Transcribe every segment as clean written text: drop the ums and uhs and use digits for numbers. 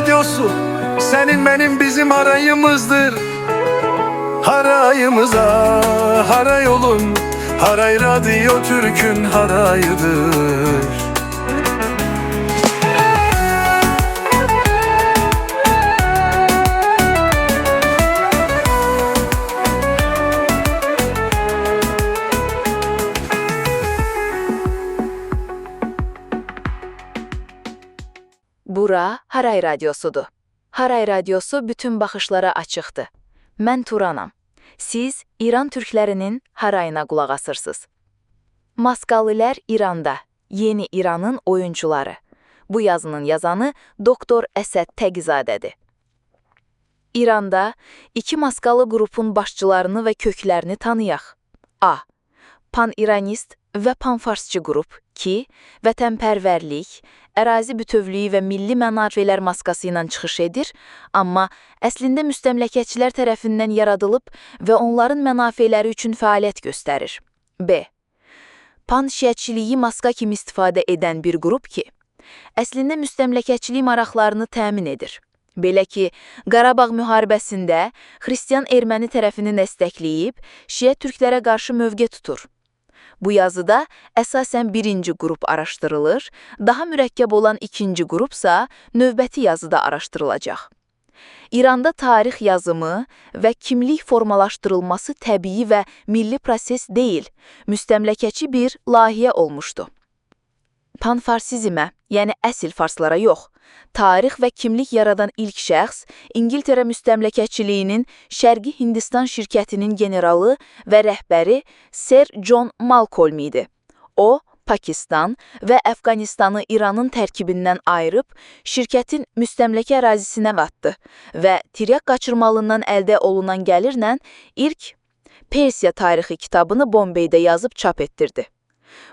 Radyosu senin benim bizim harayımızdır. Harayımıza haray olun, Haray Radyo Türk'ün harayıdır. Bura Haray Radyosudur. Haray Radyosu bütün baxışlara açıqdır. Mən Turanam. Siz İran türklərinin harayına qulaq asırsınız. Maskalılar İranda, Yeni İranın oyunçuları. Bu yazının yazanı Doktor Əsəd Təqizadədir. İranda iki maskalı qrupun başçılarını və köklərini tanıyaq. A. Pan-İranist və panfarsçı qrup ki, vətənpərvərlik, ərazi bütövlüyü və milli mənafelər maskası ilə çıxış edir, amma əslində müstəmləkəçilər tərəfindən yaradılıb və onların mənafeləri üçün fəaliyyət göstərir. B. Pan-şiəçiliyi maska kimi istifadə edən bir qrup ki, əslində müstəmləkəçilik maraqlarını təmin edir. Belə ki, Qarabağ müharibəsində xristian erməni tərəfini dəstəkləyib, şiə türklərə qarşı mövqe tutur. Bu yazıda əsasən birinci qrup araşdırılır, daha mürəkkəb olan ikinci qrupsa növbəti yazıda araşdırılacaq. İranda tarix yazımı və kimlik formalaşdırılması təbii və milli proses deyil, müstəmləkəçi bir layihə olmuşdu. Panfarsizmə, yəni əsl farslara yox, tarix və kimlik yaradan ilk şəxs İngiltərə müstəmləkəçiliyinin Şərqi Hindistan şirkətinin generalı və rəhbəri Ser John Malcolm idi. O, Pakistan və Əfqanistanı İranın tərkibindən ayırıb, şirkətin müstəmləkə ərazisinə qatdı və tiryaq qaçırmalından əldə olunan gəlirlə ilk Persiya tarixi kitabını Bombeydə yazıb çap etdirdi.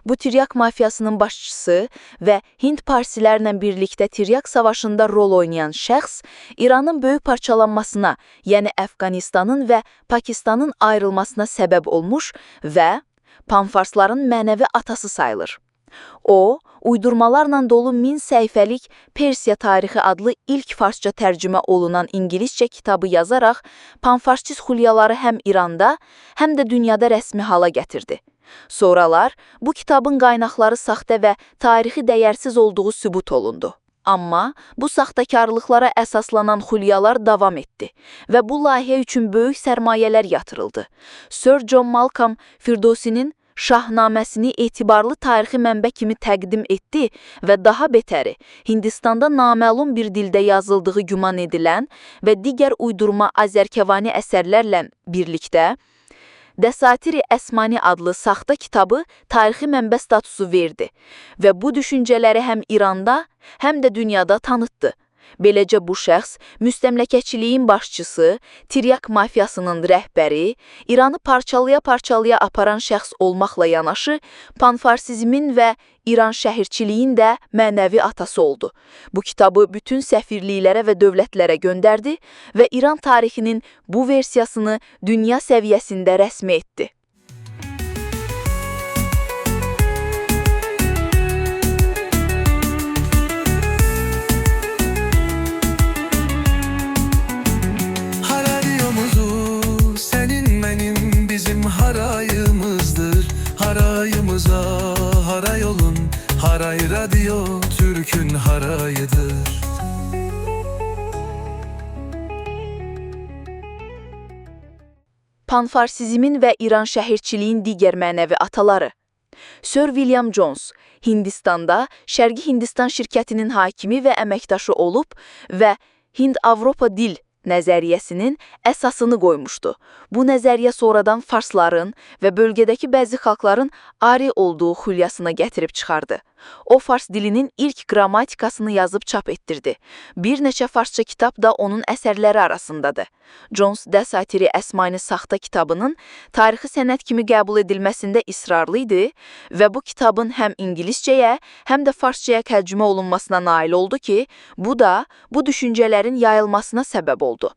Bu tiryaq mafiyasının başçısı və Hind parsilərlə birlikdə tiryaq savaşında rol oynayan şəxs İranın böyük parçalanmasına, yəni Əfqanistanın və Pakistanın ayrılmasına səbəb olmuş və panfarsların mənəvi atası sayılır. O, uydurmalarla dolu 1000 səhifəlik Persiya tarixi adlı ilk farsça tərcümə olunan ingiliscə kitabı yazaraq panfarsçı xulyaları həm İranda, həm də dünyada rəsmi hala gətirdi. Sonralar bu kitabın qaynaqları saxta və tarixi dəyərsiz olduğu sübut olundu. Amma bu saxtakarlıqlara əsaslanan xulyalar davam etdi və bu layihə üçün böyük sərmayələr yatırıldı. Sir John Malcolm Firdosinin Şahnaməsini etibarlı tarixi mənbə kimi təqdim etdi və daha betəri, Hindistanda naməlum bir dildə yazıldığı güman edilən və digər uydurma Azərkəvani əsərlərlə birlikdə Dəsatiri Əsmani adlı saxta kitabı tarixi mənbə statusu verdi və bu düşüncələri həm İranda, həm də dünyada tanıtdı. Beləcə bu şəxs müstəmləkəçiliyin başçısı, tiryaq mafiyasının rəhbəri, İranı parçalaya-parçalaya aparan şəxs olmaqla yanaşı, panfarsizmin və İran şəhərçiliyin də mənəvi atası oldu. Bu kitabı bütün səfirliklərə və dövlətlərə göndərdi və İran tarixinin bu versiyasını dünya səviyyəsində rəsmi etdi. Hararyomuzu senin benim bizim harayımızdır. Harayımıza haray olun, Haray Radyo Türk'ün harayıdır. Panfarsizmin və İran şəhərçiliyin digər mənəvi ataları. Sir William Jones Hindistanda Şərqi Hindistan şirkətinin hakimi və əməkdaşı olub və Hind-Avropa dil nəzəriyyəsinin əsasını qoymuşdu. Bu nəzəriyyə sonradan farsların və bölgədəki bəzi xalqların ari olduğu xülyasına gətirib çıxardı. O fars dilinin ilk qrammatikasını yazıb çap etdirdi. Bir neçə farsça kitab da onun əsərləri arasındadır. Jones Dəsatiri Əsmani saxta kitabının tarixi sənəd kimi qəbul edilməsində israrlı idi və bu kitabın həm ingiliscəyə, həm də farsçaya tərcümə olunmasına nail oldu ki, bu da bu düşüncələrin yayılmasına səbəb oldu.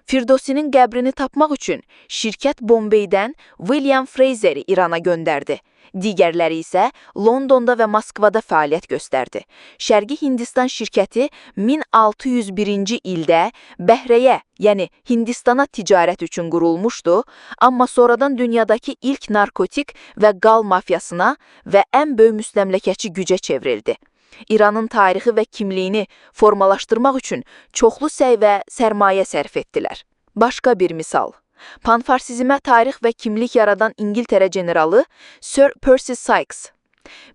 Firdosinin qəbrini tapmaq üçün şirkət Bombeydən William Fraser'i İrana göndərdi. Digərləri isə Londonda və Moskvada fəaliyyət göstərdi. Şərqi Hindistan şirkəti 1601-ci ildə Bəhrəyə, yəni Hindistana ticarət üçün qurulmuşdu, amma sonradan dünyadakı ilk narkotik və qal mafiyasına və ən böyük müstəmləkəçi gücə çevrildi. İranın tarixi və kimliyini formalaşdırmaq üçün çoxlu səy və sərmayə sərf etdilər. Başqa bir misal. Panfarsizmə tarix və kimlik yaradan İngiltərə generalı Sir Percy Sykes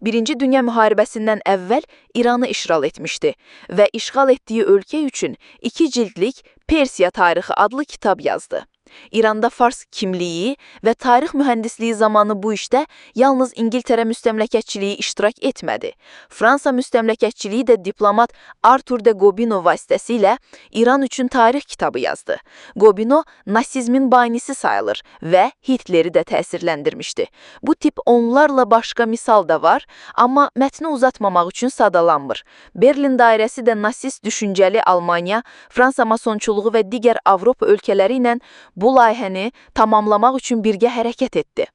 Birinci Dünya Müharibəsindən əvvəl İranı işğal etmişdi və işğal etdiyi ölkə üçün 2 cildlik Persiya Tarixi adlı kitab yazdı. İranda Fars kimliyi və tarix mühəndisliyi zamanı bu işdə yalnız İngiltərə müstəmləkəçiliyi iştirak etmədi. Fransa müstəmləkəçiliyi də diplomat Arthur de Gobineau vasitəsilə İran üçün tarix kitabı yazdı. Gobineau nasizmin banisi sayılır və Hitleri də təsirləndirmişdi. Bu tip onlarla başqa misal da var, amma mətni uzatmamaq üçün sadalanmır. Berlin dairəsi də nasist düşüncəli Almaniya, Fransa masonçuluğu və digər Avropa ölkələri ilə bu layihəni tamamlamaq üçün birgə hərəkət etdi.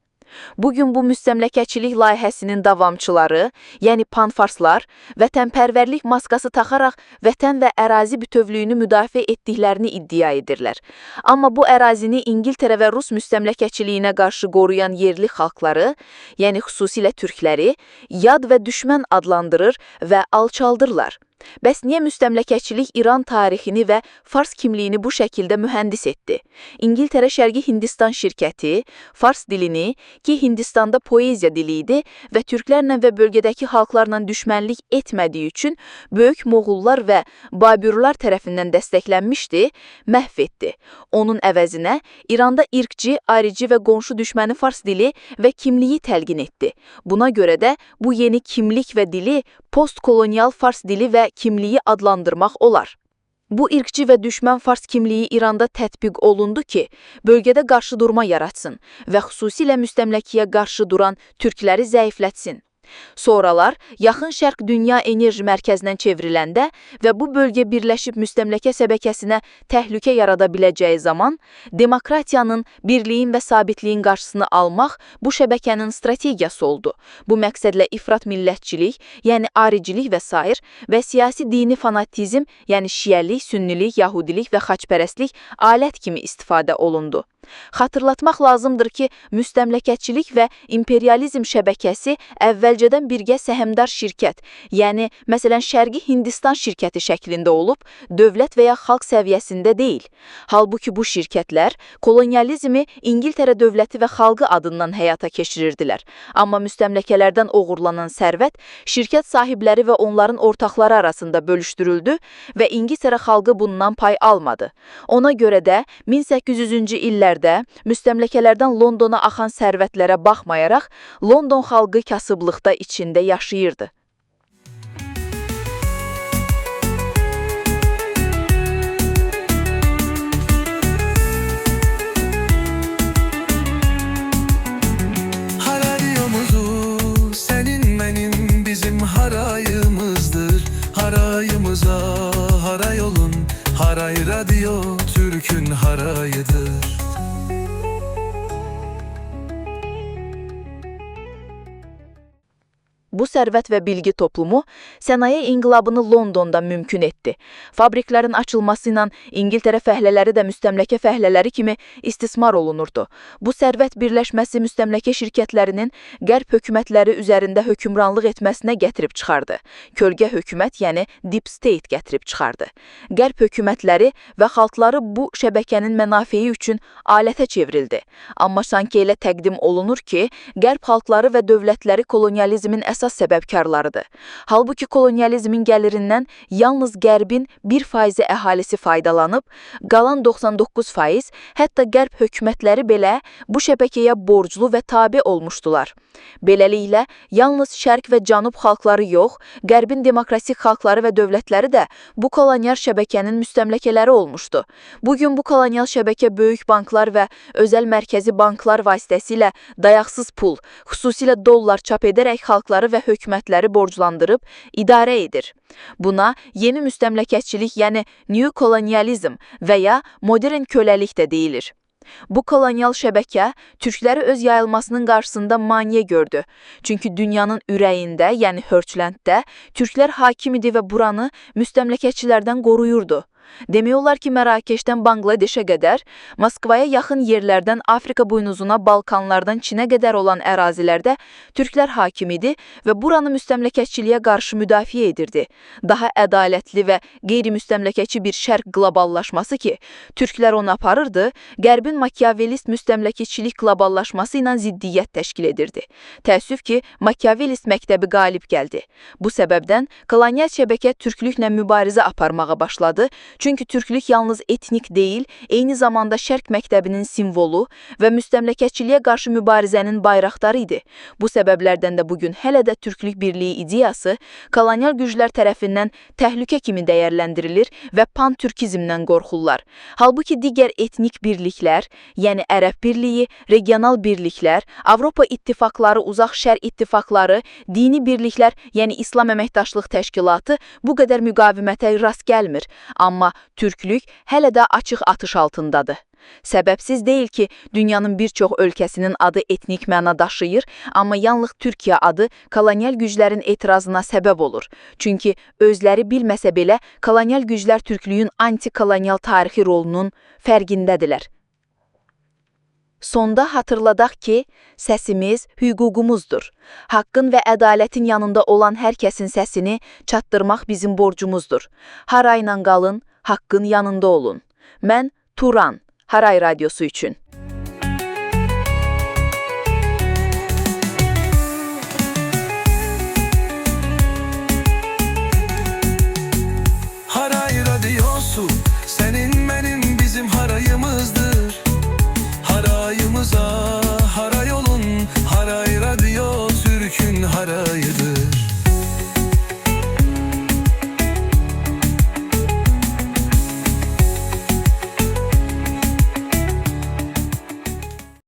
Bugün bu müstəmləkəçilik layihəsinin davamçıları, yəni panfarslar, vətənpərvərlik maskası taxaraq vətən və ərazi bütövlüyünü müdafiə etdiklərini iddia edirlər. Amma bu ərazini İngiltərə və Rus müstəmləkəçiliyinə qarşı qoruyan yerli xalqları, yəni xüsusilə türkləri, yad və düşmən adlandırır və alçaldırlar. Bəs niyə müstəmləkəçilik İran tarixini və Fars kimliyini bu şəkildə mühəndis etdi? İngiltərə Şərqi Hindistan şirkəti Fars dilini, ki Hindistanda poeziya dili idi və türklərlə və bölgədəki xalqlarla düşmənlik etmədiyi üçün böyük Moğollar və Babürlər tərəfindən dəstəklənmişdi, məhv etdi. Onun əvəzinə İranda irqçi, arici və qonşu düşməni Fars dili və kimliyi təlqin etdi. Buna görə də bu yeni kimlik və dili postkolonial Fars dili və kimliyi adlandırmaq olar. Bu irqçi və düşmən Fars kimliyi İranda tətbiq olundu ki, bölgədə qarşıdurma yaratsın və xüsusilə müstəmləkəyə qarşı duran türkləri zəiflətsin. Sonralar Yaxın Şərq Dünya Enerji Mərkəzindən çevriləndə və bu bölgə birləşib müstəmləkə şəbəkəsinə təhlükə yarada biləcəyi zaman, demokratiyanın, birliyin və sabitliyin qarşısını almaq bu şəbəkənin strategiyası oldu. Bu məqsədlə ifrat millətçilik, yəni aricilik və sair və siyasi dini fanatizm, yəni şiəlik, sünnilik, yahudilik və xaçpərəstlik alət kimi istifadə olundu. Xatırlatmaq lazımdır ki, müstəmləkəçilik və imperializm şəbəkəsi əvvəlcədən birgə səhmdar şirkət, yəni məsələn Şərqi Hindistan şirkəti şəklində olub, dövlət və ya xalq səviyyəsində deyil. Halbuki bu şirkətlər kolonializmi İngiltərə dövləti və xalqı adından həyata keçirirdilər. Amma müstəmləkələrdən oğurlanan sərvət şirkət sahibləri və onların ortaqları arasında bölüşdürüldü və İngiltərə xalqı bundan pay almadı. Ona görə də 1800-cü illərdə müstəmləkələrdən Londona axan sərvətlərə baxmayaraq, London xalqı kasıblıqda içində yaşayırdı. Harayımızı senin benim bizim harayımızdır. Harayımıza haray olun, Haray Radyo Türk'ün harayıdır. Bu sərvət və bilgi toplumu sənaye inqilabını Londonda mümkün etdi. Fabriklərin açılması ilə İngiltərə fəhlələri də müstəmləkə fəhlələri kimi istismar olunurdu. Bu sərvət birləşməsi müstəmləkə şirkətlərinin qərb hökumətləri üzərində hökmranlıq etməsinə gətirib çıxardı. Kölgə hökumət, yəni deep state gətirib çıxardı. Qərb hökumətləri və xalqları bu şəbəkənin mənafeyi üçün alətə çevrildi. Amma sanki elə təqdim olunur ki, qərb xalqları və dövlətləri kolonializmin əsas səbəbkarlarıdır. Halbuki kolonializmin gəlirindən yalnız Qərbin 1% əhalisi faydalanıb, qalan 99%, hətta Qərb hökumətləri belə bu şəbəkəyə borclu və tabe olmuşdular. Beləliklə, yalnız Şərq və Cənub xalqları yox, Qərbin demokratik xalqları və dövlətləri də bu kolonial şəbəkənin müstəmləkələri olmuşdu. Bugün bu kolonial şəbəkə böyük banklar və özəl mərkəzi banklar vasitəsilə dayaqsız pul, xüsusilə dollar çap edərək xalqları və hökumətləri borclandırıb idarə edir. Buna yeni müstəmləkəçilik, yəni new kolonializm və ya modern köləlik də deyilir. Bu kolonial şəbəkə türkləri öz yayılmasının qarşısında maneə gördü. Çünki dünyanın ürəyində, yəni Hörçlənddə türklər hakim idi və buranı müstəmləkəçilərdən qoruyurdu. Demək olar ki, Mərakeşdən Bangladeşə qədər, Moskvaya yaxın yerlərdən Afrika buynuzuna, Balkanlardan Çinə qədər olan ərazilərdə türklər hakim idi və buranı müstəmləkəçiliyə qarşı müdafiə edirdi. Daha ədalətli və qeyri-müstəmləkəçi bir şərq qloballaşması ki, türklər onu aparırdı, Qərbin Makiavelist müstəmləkəçilik qloballaşması ilə ziddiyyət təşkil edirdi. Təəssüf ki, Makiavelist məktəbi qalib gəldi. Bu səbəbdən kolonial şəbəkə türklüklə mübarizə aparmağa başladı. Çünki türklük yalnız etnik deyil, eyni zamanda Şərq məktəbinin simvolu və müstəmləkəçiliyə qarşı mübarizənin bayraqdarı idi. Bu səbəblərdən də bugün hələ də türklük birliyi ideyası kolonial güclər tərəfindən təhlükə kimi dəyərləndirilir və pan-türkizmdən qorxurlar. Halbuki digər etnik birliklər, yəni Ərəb birliyi, regional birliklər, Avropa ittifaqları, Uzaq Şərq ittifaqları, dini birliklər, yəni İslam Əməkdaşlıq Təşkilatı bu qədər müqavimətə rast gəlmir. Amma türklük hələ də açıq atış altındadır. Səbəbsiz deyil ki, dünyanın bir çox ölkəsinin adı etnik məna daşıyır, amma yalnız Türkiyə adı kolonial güclərin etirazına səbəb olur. Çünki özləri bilməsə belə kolonial güclər türklüyün anti-kolonial tarixi rolunun fərqindədirlər. Sonda hatırladaq ki, səsimiz hüququmuzdur. Haqqın və ədalətin yanında olan hər kəsin səsini çatdırmaq bizim borcumuzdur. Harayla qalın, haqqın yanında olun. Mən Turan, Haray Radyosu üçün. Haray Radyosu senin benim bizim harayımızdır. Harayımıza haray olun, Haray Radyo Türk'ün harayıdır.